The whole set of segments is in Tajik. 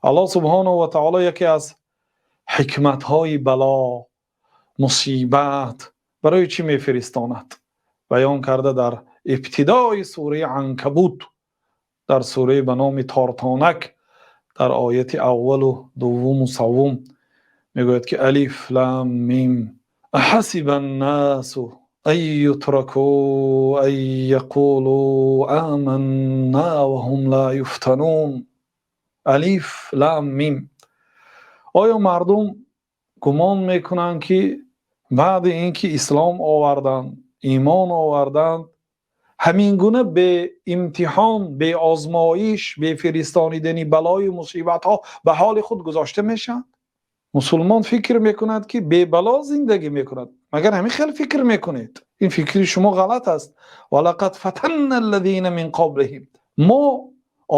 Аллоҳ субҳонаҳу ва таъоло яке аз ҳикматҳои бало, мусибат барои чӣ мефиристонад, баён карда дар ибтидои сураи Анкабут, дар сура ба номи Тортанак, дар ояти аввал ва дуввум ва саввум мегӯяд, ки алиф лом мим: аҳасибан-носу ан ютраку ан яқулу оманно ва ҳум ло юфтанун. Алиф лом мим. Оё мардум гумон мекунанд, ки баъд аз инки ислом оварданд, имон оварданд, ҳамин гуна беимтиҳон, беозмоиш, бефиристодани бало ва мусибатҳо ба ҳоли худ гузошта мешаванд? Мусулмон фикр мекунад, ки бебало зиндагӣ мекунад. Магар ҳамин хел фикр мекунед? Ин фикри шумо ғалат аст. Ва лақад фатанналлазина мин қаблиҳим. Мо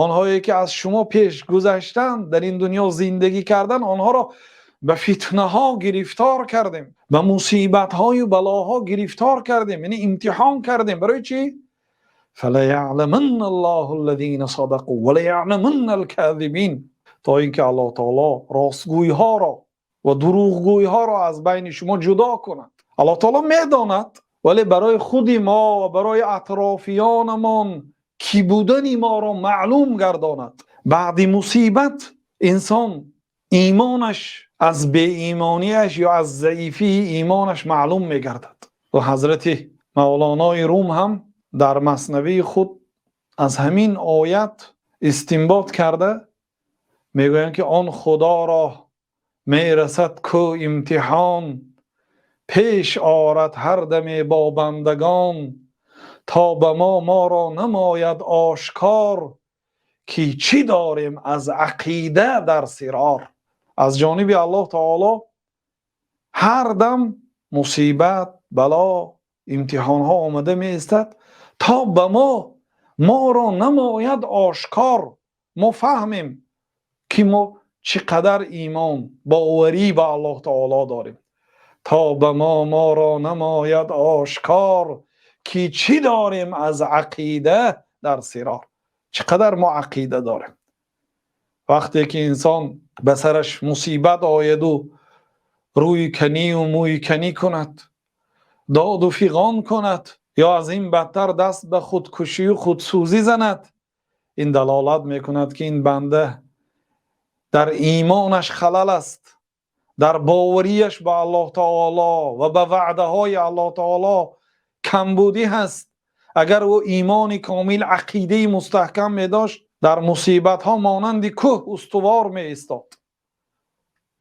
онҳое ки аз шумо пеш гузаштанд, дар ин дунё зиндагӣ карданд, онҳоро ба фитнаҳо гирифтор кардем, ба мусибатҳо ва балоҳо гирифтор кардем, яъне имтиҳон кардем. Барои чӣ? Фалаяъламанналлоҳуллазина садақу ва лаяъламаннал-козибин. То инки Аллоҳи таъоло ростгӯйҳоро ва дурӯғгӯйҳоро аз байни шумо ҷудо кунад. Аллоҳи таъоло медонад, вале барои худи мо ва барои атрофиёнамон ки будани моро маълум гардонад. Баъди мусибат инсон имонаш аз беимониаш ё аз заифии имонаш маълум мегардад. Ва Ҳазрати Мавлонои Рум ҳам дар Маснавии худ аз ҳамин оят истинбот карда мегӯянд, ки он Худоро мерасад ку имтиҳон пеш орад ҳар даме бо бандагон, то ба мо моро намояд ошкор, ки чӣ дорем аз ақида дар сирор. Аз ҷониби Аллоҳи таъоло ҳар дам мусибат, бало, имтиҳонҳо омада меистад, то ба мо моро намояд ошкор, мо фаҳмем, ки мо чӣ қадар имон, боварӣ ба Аллоҳи таъоло дорем. То ба мо моро намояд ошкор, ки чӣ дорем аз ақида дар сирор. Чӣ қадар мо ақида дорем. Вақте ки инсон ба сараш мусибат ояд ва рӯй кунӣ ва мӯй кунӣ кунад, дод ва фиғон кунад ё аз ин бадтар даст ба худкушӣ ва худсӯзӣ занад, ин далолат мекунад, ки ин банда дар имонаш халал аст, дар бовариаш ба Аллоҳи таъоло ва ба ваъдаҳои Аллоҳи таъоло камбудӣ ҳаст. Агар ӯ имони комил, ақидаи мустаҳкам медошт, дар мусибатҳо монанди кӯҳ устувор меистод.